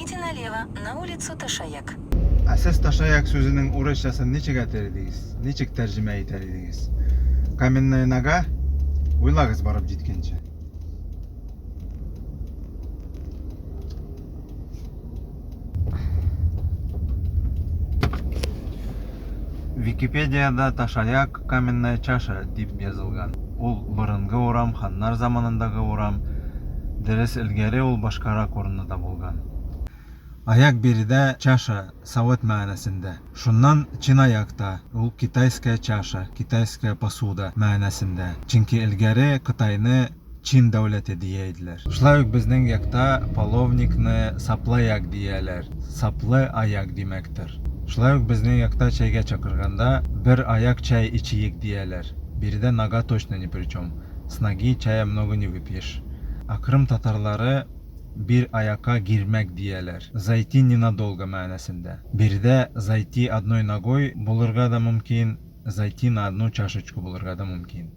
Поверните налево, на улицу Ташаяк. Ә сез Ташаяк сүзенең урысчасын ничек әйтер идегез? Ничек тәрҗемә итәр идегез? Каменная нога? Уйлагыз барып җиткәнче. Википедиядә Ташаяк каменная чаша дип язылган. Ул борынгы урам, ханнар заманындагы урам. Дөрес, элгәре ул башкарак урыныда булган. Аяк биредә чаша, савыт мәгънәсендә. Шуннан чынаяк та, ул китайская чаша, китайская посуда мәгънәсендә. Чөнки элгәре Кытайны Чин дәүләте дия иделәр. Шулай ук безнең якта половникны саплаяк дияләр, саплы аяк димәктер. Шулай ук безнең якта чәйгә чакырганда, бер аяк чәй эчиек дияләр. Биредә нога точно ни при чем. С ноги чая много не выпьешь. Ә Крым татарлары бир аякка гирмәк дияләр. Зайти ненадолго мәгънәсендә. Биредә зайти одной ногой булырга да мөмкин, зайти на одну чашечку булырга да мөмкин.